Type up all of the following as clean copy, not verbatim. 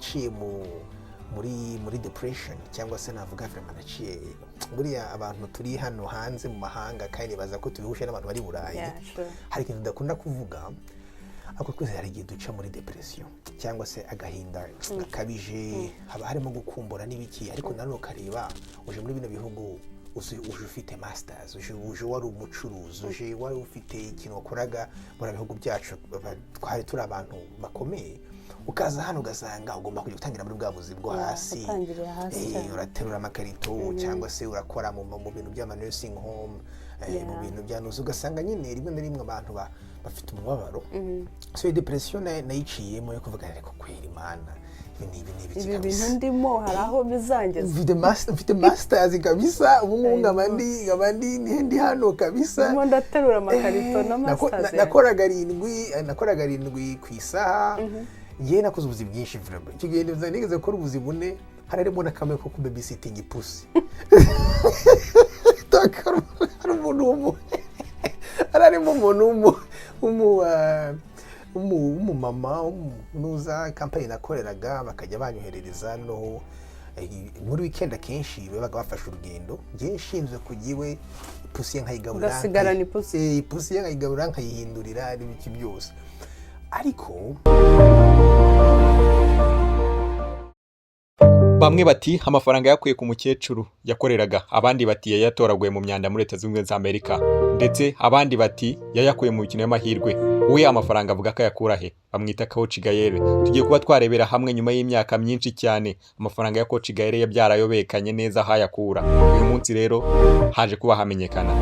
Naciye muri depression, cyangwa se navuga vraiment naciye buriya abantu turi hano hanze mu mahanga, kandi nibaza ko tubihuje n'abantu bari i Burayi. Hari ikintu tudakunda kuvuga, ariko twese hari igihe duca muri depression cyangwa se agahinda gakabije, haba harimo gukumbura n'ibiki. Ariko nanone ukareba uje muri bino bihugu, uje ufite masters, uje wari umucuruzi, uje wari ufite ikintu wakoraga muri bihugu byacu, twari turi abantu bakomeye, ukaza hano ugasanga ugomba kujya gutangira muri bwa buzi bwo hasi. Gutangirira hasi cyane. Uraterura amakarito cyangwa se urakora mu bintu by'ama nursing home, mu bintu bya nuzi, ugasanga nyine rimwe na rimwe abantu bafite umubabaro. So iyo depression nayiciyemo yo kuvuga, ariko kwera Imana, ibi ni ibi ni ibiki? Ibi Kabisa. bintu ndimo hari aho bizangeza? Mfite masters kabisa, ubu ngubu nkaba ndi hano kabisa. Ndimo ndaterura amakarito na masters yanjye. Nakoraga 7 ku isaha. Ngewe nakoze ubuzi bwinshi vraiment. Icyo gihe nigeze gukora ubuzi bune, hari harimo na kamwe ko ku babysitting ipusi. Hari harimo umuntu w'umumama nuza kampani nakoreraga, bakajya banyoherereza no muri weekend. Akenshi babaga bafashe urugendo, njye nshinzwe kujya iwe, ipusi ye nkayigaburira. Ugasigarana ipusi. Ipusi ye nkayigaburira, nkayihindurira n'ibiki byose, ariko Bamwe bati amafaranga yakuye ku mukecuru yakoreraga, abandi bati yayatoraguye mu myanda muri Leta Zunze Ubumwe za Amerika, ndetse abandi bati yayakuye mu mikino y'amahirwe. We amafaranga avuga ko ayakura he? Bamwita Coach Gael. Tugiye kuba twarebera hamwe, nyuma y'imyaka myinshi cyane, amafaranga ya Coach Gael byarayobekanye neza aho ayakura. Uyu munsi rero haje kuba hamenyekana.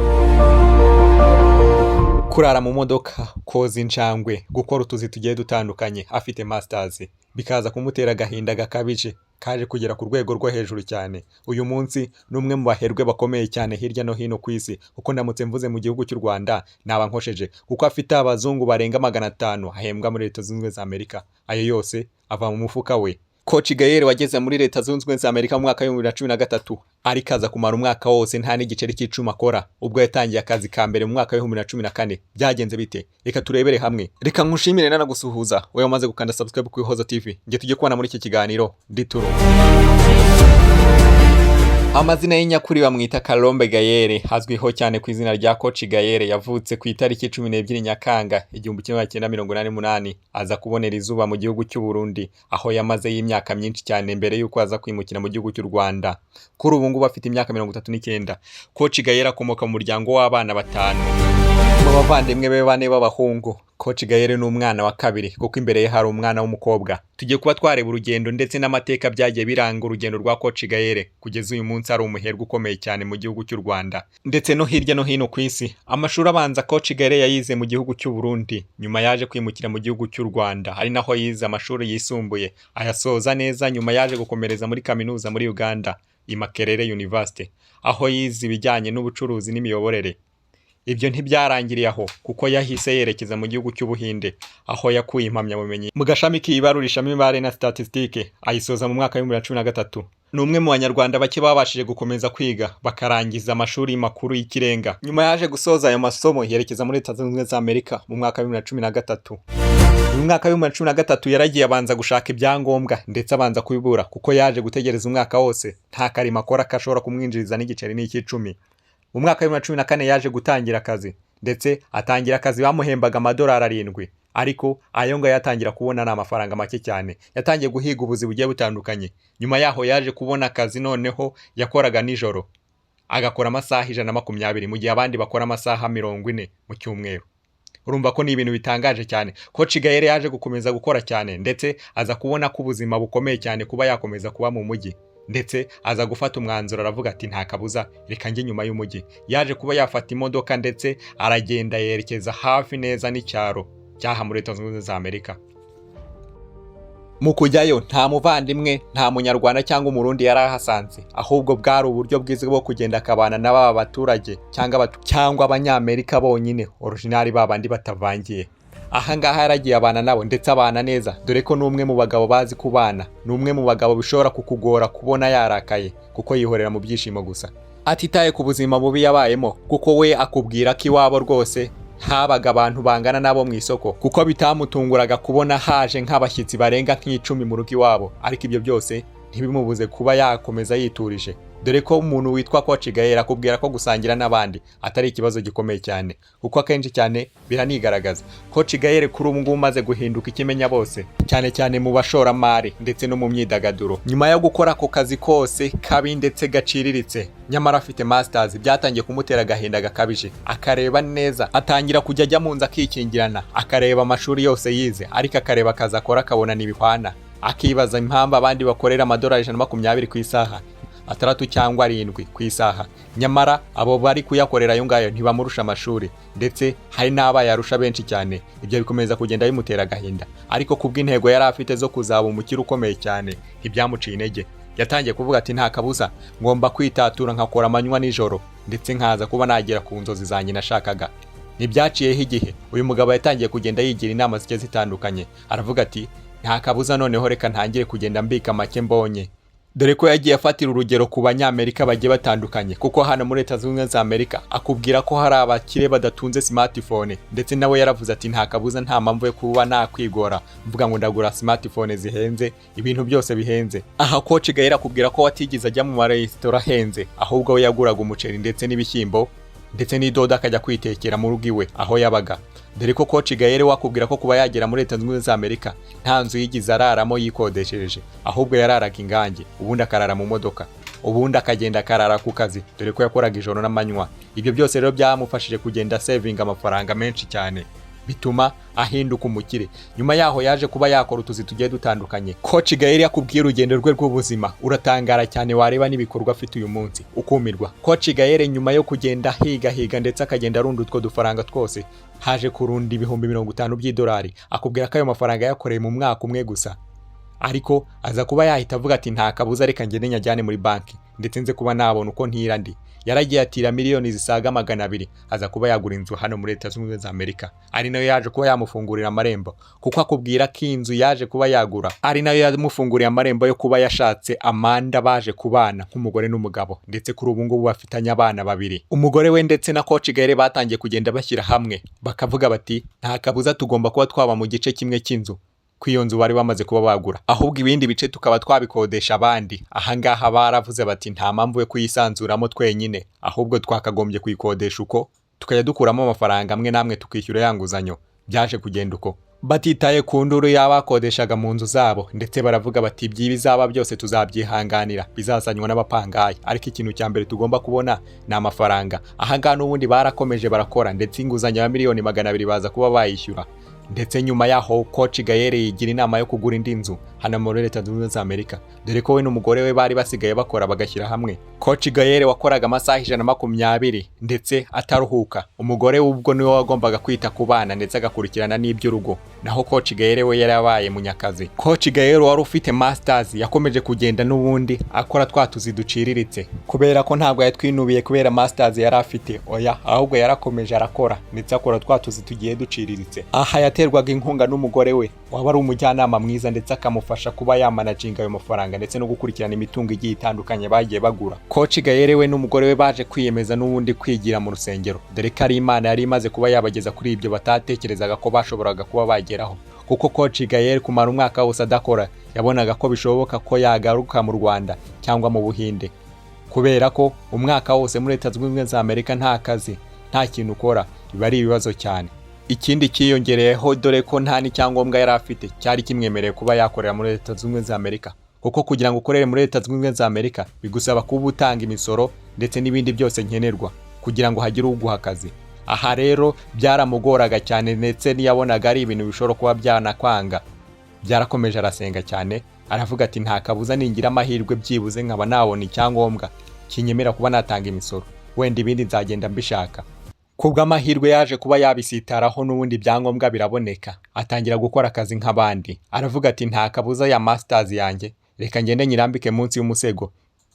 Kurara mu modoka, koza injangwe, gukora utuzi tugiye dutandukanye afite masters, bikaza kumutera agahinda gakabije kaje kugera ku rwego rwo hejuru cyane. Uyu munsi ni umwe mu baherwe bakomeye cyane hirya no hino ku isi, kuko ndamutse mvuze mu gihugu cy'u Rwanda naba nkosheje, kuko afite abazungu barenga 500 ahembwa muri Leta Zunze Ubumwe za Amerika. Ayo yose ava mu mufuka we. Coach Gael wageze muri Leta Zunze Ubumwe za Amerika mu mwaka wa 2013, ariko aza kumara umwaka wose nta n'igiceri cy'icumi akora, ubwo yatangiye akazi ka mbere mu mwaka wa 2014. Byagenze bite? Reka turebere hamwe. Reka nkushimire nanagusuhuza wowe wamaze gukanda subscribe ku Ihozo TV. Njye tujye kubana muri iki kiganiro ndituro. Amazina y'inyakuri bamwita Karombe Gael, azwiho cyane ku izina rya Coach Gael. Yavutse ku itariki 12 Nyakanga 1988, aza kubonera izuba mu gihugu cy'u Burundi, aho yamaze y'imyaka myinshi cyane mbere y'uko aza kwimukira mu gihugu cy'u Rwanda. Kuri ubu ngubu afite imyaka 39. Coach Gael akomoka mu muryango w'abana batanu. Mu bavandimwe be bane b'abahungu, Coach Gael ni umwana wa kabiri, kuko imbere ye hari umwana w'umukobwa. Tugiye kuba twareba urugendo ndetse n'amateka byagiye biranga urugendo rwa Coach Gael kugeza uyu munsi ari umuherwe ukomeye cyane mu gihugu cy'u Rwanda ndetse no hirya no hino ku isi. Amashuri abanza Coach Gael yayize mu gihugu cy'u Burundi, nyuma yaje kwimukira mu gihugu cy'u Rwanda, ari naho yize amashuri yisumbuye ayasoza neza. Nyuma yaje gukomereza muri kaminuza muri Uganda, i Makerere University, aho yize ibijyanye n'ubucuruzi n'imiyoborere. Ibyo ntibyarangiriye aho, kuko yahise yerekeza mu gihugu cy'Ubuhinde, aho yakuye impamyabumenyi mu gashami k'ibarurishamibare na statistique, ayisoza mu mwaka wa 2013. Ni umwe mu Banyarwanda bake babashije gukomeza kwiga bakarangiza amashuri makuru y'ikirenga. Nyuma yaje gusoza ayo masomo, yerekeza muri Leta Zunze Ubumwe za Amerika mu mwaka wa 2013. Mu mwaka wa 2013 yaragiye, abanza gushaka ibyangombwa, ndetse abanza kubibura, kuko yaje gutegereza umwaka wose nta karimo akora kashobora kumwinjiriza n'igiceri n'icy'icumi. Mu mwaka wa 2014 yaje gutangira akazi, ndetse atangira akazi bamuhembaga amadolari 7, ariko ayo ngayo atangira kubona ni amafaranga make cyane. Yatangiye guhiga ubuzi bugiye butandukanye. Nyuma yaho yaje kubona akazi, noneho yakoraga nijoro, agakora amasaha 120 mu gihe abandi bakora amasaha 40 mu cyumweru. Urumva ko ni ibintu bitangaje cyane. Coach Gael yaje gukomeza gukora cyane, ndetse aza kubona ko ubuzima bukomeye cyane kuba yakomeza kuba mu mujyi, ndetse aza gufata umwanzuro, aravuga ati: "Nta kabuza, reka njye inyuma y'umujyi." Yaje kuba yafata imodoka, ndetse aragenda yerekeza hafi neza n'icyaro cyaha muri Leta Zunze Ubumwe za Amerika. Mu kujyayo nta muvandimwe, nta Munyarwanda cyangwa Umurundi yari ahasanze, ahubwo bwari uburyo bwiza bwo kugenda akabana n'aba baturage cyangwa Abanyamerika bonyine original, babandi batavangiye. Aha ngaha yaragiye abana nabo, ndetse abana neza, dore ko n'umwe mu bagabo bazi kubana. Ni umwe mu bagabo bishobora kukugora kubona yarakaye, kuko yihorera mu byishimo gusa, atitaye ku buzima bubi yabayemo, kuko we akubwira ko iwabo rwose Habaga abantu bangana nabo mu isoko, kuko bitamutunguraga kubona haje nk'abashyitsi barenga nk'10 mu rugo iwabo, ariko ibyo byose ntibimubuze kuba yakomeza yiturije, dore ko umuntu witwa Coach Gael akubwira ko gusangira n'abandi atari ikibazo gikomeye cyane, kuko akenshi cyane biranigaragaza. Coach Gael kuri ubu ngubu umaze guhinduka ikimenya bose, cyane cyane mu bashoramari ndetse no mu myidagaduro, nyuma yo gukora ako kazi kose kabi ndetse gaciriritse nyamara afite masters, byatangiye kumutera agahinda gakabije. Akareba neza, atangira kujya ajya mu nzu akikingirana, akareba amashuri yose yize, ariko akareba akazi akora akabona ntibihwana, akibaza impamvu abandi bakorera amadolari 120 ku isaha, 6 cyangwa 7 ku isaha, nyamara abo bari kuyakorera ayo ngayo ntibamurusha amashuri, ndetse hari n'abayarusha benshi cyane. Ibyo bikomeza kugenda bimutera agahinda, ariko kubw'intego yari afite zo kuzaba umukire ukomeye cyane ntibyamuciye intege. Yatangiye kuvuga ati nta kabuza ngomba kwitatura, nkakora amanywa nijoro, ndetse nkaza kuba nagera ku nzozi zanjye nashakaga. Ntibyaciyeho igihe, uyu mugabo yatangiye kugenda yigira inama zigiye zitandukanye, aravuga ati nta kabuza noneho reka ntangire kugenda mbika make mbonye, dore ko yagiye afatira urugero ku Banyamerika bagiye batandukanye, kuko hano muri Leta Zunze Ubumwe za Amerika akubwira ko hari abakire badatunze smartphone, ndetse nawe yaravuze ati nta kabuza, nta mpamvu yo kuba nakwigora mvuga ngo ndagura smartphone zihenze, ibintu byose bihenze. Aha Coach Gael akubwira ko watigeze ajya mu maresitora ahenze, ahubwo we yaguraga umuceri ndetse n'ibishyimbo ndetse n'idodo, akajya kwitekera mu rugo iwe aho yabaga, dore ko Coach Gael wakubwira ko kuba yagera muri Leta Zunze Ubumwe za Amerika nta nzu yigize araramo yikodeshereje, ahubwo yararaga ingange, ubundi akarara mu modoka, ubundi akagenda akarara ku kazi, dore ko yakoraga ijoro n'amanywa. Ibyo byose rero byamufashije kugenda savinga amafaranga menshi cyane, bituma ahinduka umukire. Nyuma yaho yaje kuba yakora utuzi tugiye dutandukanye. Coach Gael yakubwiye urugendo rwe rw'ubuzima, uratangara cyane, wareba n'ibikorwa afite uyu munsi ukumirwa. Coach Gael nyuma yo kugenda higa higa ndetse akagenda arunda utwo dufaranga twose, haje kurunda 50,000 by'idolari. Akubwira ko ayo mafaranga yakoreye mu mwaka umwe gusa, ariko aza kuba yahita avuga ati nta kabuza reka ngende nyajyane muri banki, ndetse nze kuba nabona uko ntira ndi. Yaragiye atira miliyoni zisaga 200, aza kuba yagura inzu hano muri Leta Zunze Ubumwe za Amerika, ari nayo yaje kuba yamufungurira amarembo, kuko akubwira ko inzu yaje kuba yagura ari nayo yamufunguriye amarembo yo kuba yashatse Amanda, baje kubana nk'umugore n'umugabo, ndetse kuri ubu ngubu bafitanye abana babiri. Umugore we ndetse na Coach Gael batangiye kugenda bashyira hamwe, bakavuga bati nta kabuza tugomba kuba twaba mu gice kimwe cy'inzu, ko iyo nzu bari bamaze kuba bagura, ahubwo ibindi bice tukaba twabikodesha abandi. Ahangaha baravuze bati nta mpamvu yo kuyisanzuramo twenyine, ahubwo twakagombye kuyikodesha uko tukajya dukuramo amafaranga amwe n'amwe tukishyura ya nguzanyo. Byaje kugenda uko, batitaye ku nduru y'abakodeshaga mu nzu zabo, ndetse baravuga bati iby'ibizaba byose tuzabyihanganira, bizazanywa n'abapangayi, ariko ikintu cya mbere tugomba kubona ni amafaranga. Ahangaha n'ubundi barakomeje barakora, ndetse inguzanyo ya miliyoni 200 baza kuba bayishyura. Ndetse nyuma yaho Coach Gael yigira inama yo kugura indi nzu hano muri Leta Zunze Ubumwe za Amerika, dore ko we n'umugore we bari basigaye bakora bagashyira hamwe. Coach Gael wakoraga amasaha 120 ndetse ataruhuka, umugore we ubwo niwe wagombaga kwita ku bana ndetse agakurikirana n'iby'urugo, naho Coach Gael we yarabaye munyakazi. Coach Gael wari ufite masters yakomeje kugenda n'ubundi akora twa tuzi duciriritse, kubera ko ntabwo yatwinubiye kubera masters yari afite, oya, ahubwo yarakomeje arakora ndetse akora twa tuzi tugiye duciriritse. Aha yaterwaga inkunga n'umugore we waba ari umujyanama mwiza, ndetse akamufasha kuba yamanaginga ayo mafaranga ndetse no gukurikirana imitungo igiye itandukanye bagiye bagura. Coach Gael we n'umugore we baje kwiyemeza n'ubundi kwigira mu rusengero, dore ko ari Imana yari imaze kuba yabageza kuri ibyo batatekerezaga ko bashoboraga kuba bageraho, kuko Coach Gael kumara umwaka wose adakora yabonaga ko bishoboka ko yagaruka mu Rwanda cyangwa mu Buhinde, kubera ko umwaka wose muri Leta Zunze Ubumwe za Amerika nta kazi, nta kintu ukora, biba ari ibibazo cyane. Ikindi cyiyongereyeho, dore ko nta n'icyangombwa yari afite cyari kimwemereye kuba yakorera muri Leta Zunze Ubumwe za Amerika, kuko kugira ngo ukorere muri Leta Zunze Ubumwe za Amerika bigusaba kuba utanga imisoro ndetse n'ibindi byose nkenerwa kugira ngo hagire uguha akazi. Aha rero byaramugoraga cyane, ndetse ntiyabonaga ari ibintu bishobora kuba byanakwanga. Byarakomeje arasenga cyane, aravuga ati nta kabuza ningira amahirwe byibuze nkaba nabona icyangombwa kinyemera kuba natanga imisoro, wenda ibindi nzagenda mbishaka. Kubw'amahirwe yaje kuba yabisitaraho n'ubundi ibyangombwa biraboneka, atangira gukora akazi nk'abandi. Aravuga ati nta kabuza ya masters yanjye reka ngende nyirambike munsi y'umusego,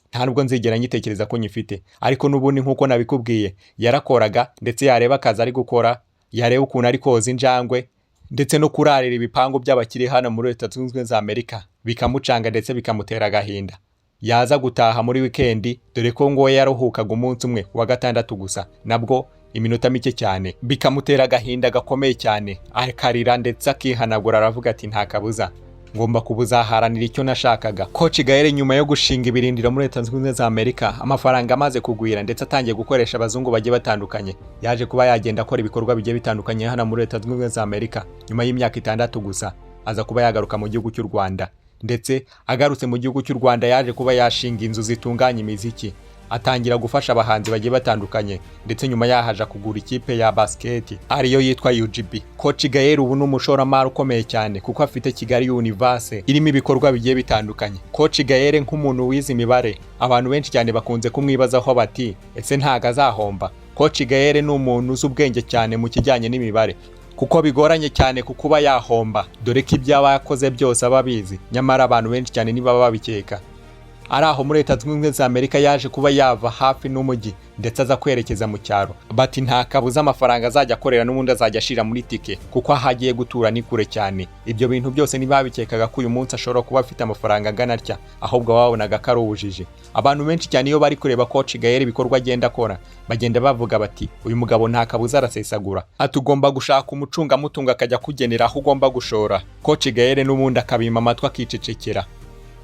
nta nubwo nzigera nyitekereza ko nyifite. Ariko n'ubundi nk'uko nabikubwiye, yarakoraga, ndetse yareba akazi ari gukora, yareba ukuntu ari koza injangwe ndetse no kurarira ibipangu by'abakire hano muri Leta Zunze Ubumwe za Amerika, bikamucanga ndetse bikamutera agahinda. Yaza gutaha muri wikendi, dore ko ngo yaruhukaga umunsi umwe wa gatandatu gusa, nabwo Iminota mike cyane bikamutera agahinda gakomeye cyane, akarira ndetse akihanagura, aravuga ati: "Nta kabuza ngomba kubuzaharanira icyo nashakaga." Coach Gael, nyuma yo gushinga ibirindiro muri Leta Zunze Ubumwe za Amerika, amafaranga amaze kugwira ndetse atangiye gukoresha abazungu bagiye batandukanye, yaje kuba yagenda akora ibikorwa bigiye bitandukanye hano muri Leta Zunze Ubumwe za Amerika. Nyuma y'imyaka 6 gusa aza kuba yagaruka mu gihugu cy'u Rwanda. Ndetse agarutse mu gihugu cy'u Rwanda, yaje kuba yashinga inzu zitunganya imiziki, atangira gufasha abahanzi bagiye batandukanye, ndetse nyuma yaho aja kugura ikipe ya basket ariyo yitwa UGB. Coach Gael ubu ni umushoramari ukomeye cyane kuko afite Kigali Universe irimo ibikorwa bigiye bitandukanye. Coach Gael, nk'umuntu wize imibare, abantu benshi cyane bakunze kumwibazaho bati: "Ese ntago azahomba?" Coach Gael ni umuntu uzi ubwenge cyane mu kijyanye n'imibare, kuko bigoranye cyane ku kuba yahomba, dore ko ibyo aba yakoze byose aba abizi. Nyamara abantu benshi cyane ntibaba babikeka. Ari aho muri Leta Zunze Ubumwe za Amerika, yaje kuba yava hafi n'umujyi ndetse aza kwerekeza mu cyaro. Bati: "Nta kabuza amafaranga azajya akorera n'ubundi azajya ashira muri tike, kuko aho agiye gutura ni kure cyane." Ibyo bintu byose ntibabikekaga ko uyu munsi ashobora kuba afite amafaranga angana atya, ahubwo babonaga ko ari ubujiji. Abantu benshi cyane iyo bari kureba Coach Gael, ibikorwa agenda akora, bagenda bavuga bati: "Uyu mugabo nta kabuza arasesagura." Ati: "Ugomba gushaka umucungamutungo akajya akugenera aho ugomba gushora." Coach Gael n'ubundi akabima amatwi, akicecekera,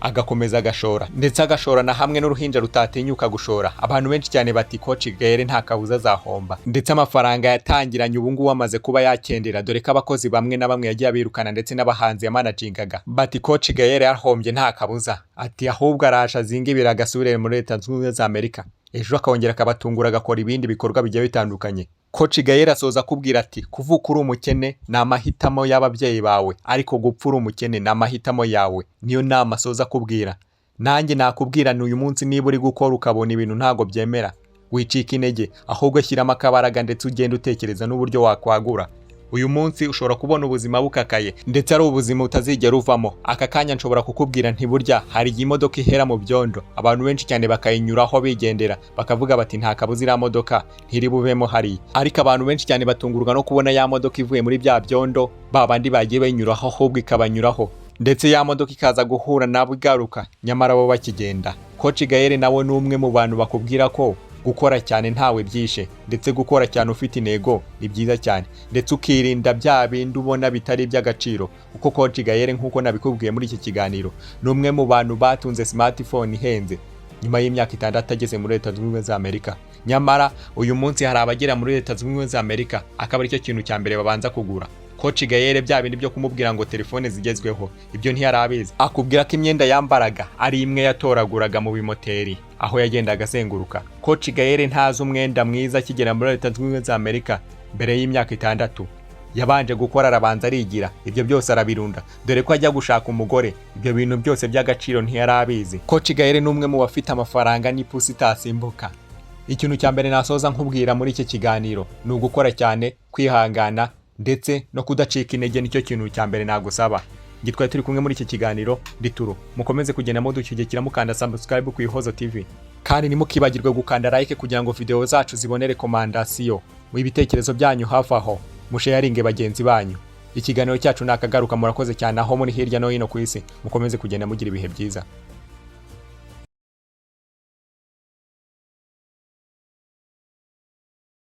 agakomeza agashora, ndetse agashora na hamwe n'uruhinja rutatinyuka gushora. Abantu benshi cyane bati: "Coach Gael nta kabuza azahomba." Ndetse amafaranga yatangiranye ubu ngubu amaze kuba yakendera, dore ko abakozi bamwe na bamwe yagiye abirukana, ndetse n'abahanzi yamanagingaga. Bati: "Coach Gael yahombye nta kabuza." Ati: "Ahubwo araje azinga ibiri, agasubire muri Leta Zunze Ubumwe za Amerika." Ejo akongera akabatungura, agakora ibindi bikorwa bigiye bitandukanye. Coach Gael asoza akubwira ati: "Kuvuka uri umukene ni amahitamo y'ababyeyi bawe, ariko gupfa uri umukene ni amahitamo yawe." Niyo nama asoza akubwira. Nanjye nakubwira ni uyu munsi, niba uri gukora ukabona ibintu ntabwo byemera, wicika intege, ahubwo shyiramo akabaraga ndetse ugende utekereza n'uburyo wakwagura. Uyu munsi ushobora kubona ubuzima bukakaye, ndetse ari ubuzima utazigera uvamo. Aka kanya nshobora kukubwira nti burya hari igihe imodoka ihera mu byondo, abantu benshi cyane bakayinyuraho bigendera, bakavuga bati: "Nta kabuza iriya modoka ntiri buvemo hariya." Ariko abantu benshi cyane batungurwa no kubona ya modoka ivuye muri bya byondo, ba bandi bagiye bayinyuraho ahubwo ikabanyuraho, ndetse ya modoka ikaza guhura nabo igaruka, nyamara bo bakigenda. Coach Gael nawe ni umwe mu bantu bakubwira ko gukora cyane ntawe byishe, ndetse gukora cyane ufite intego ni byiza cyane, ndetse ukirinda bya bindi ubona bitari iby'agaciro. Kuko Coach Gael, nk'uko nabikubwiye muri iki kiganiro, ni umwe mu bantu batunze smartphone ihenze nyuma y'imyaka 6 ageze muri Leta Zunze Ubumwe za Amerika. Nyamara uyu munsi hari abagera muri Leta Zunze Ubumwe za Amerika akaba aricyo kintu cya mbere babanza kugura. Coach Gael, bya bindi byo kumubwira ngo telefone zigezweho, ibyo ntiyari abizi. Akubwira ko imyenda yambaraga ari imwe yatoraguraga mu bimoteri aho yagendaga azenguruka. Coach Gael ntazi umwenda mwiza akigera muri Leta Zunze Ubumwe za Amerika. Mbere y'imyaka 6 yabanje gukora, arabanza arigira, ibyo byose arabirunda, dore ko ajya gushaka umugore ibyo bintu byose by'agaciro ntiyari abizi. Coach Gael ni umwe mu bafite amafaranga n'ipusi itasimbuka. Ikintu cya mbere nasoza nkubwira muri iki kiganiro ni ugukora cyane, kwihangana ndetse no kudacika intege. Nicyo kintu cya mbere nagusaba. Gitwaye turi kumwe muri iki kiganiro rituru. Mukomeze kugenda mudushyigikira mukanda subscribe ku Ihozo TV, kandi ntimukibagirwe gukanda like kugira ngo video zacu zibone recommandation. Mu ibitekerezo byanyu hafi aho, musharinge bagenzi banyu. Ikiganiro cyacu nakagaruka. Murakoze cyane aho muri hirya no hino ku isi. Mukomeze kugenda mugira ibihe byiza.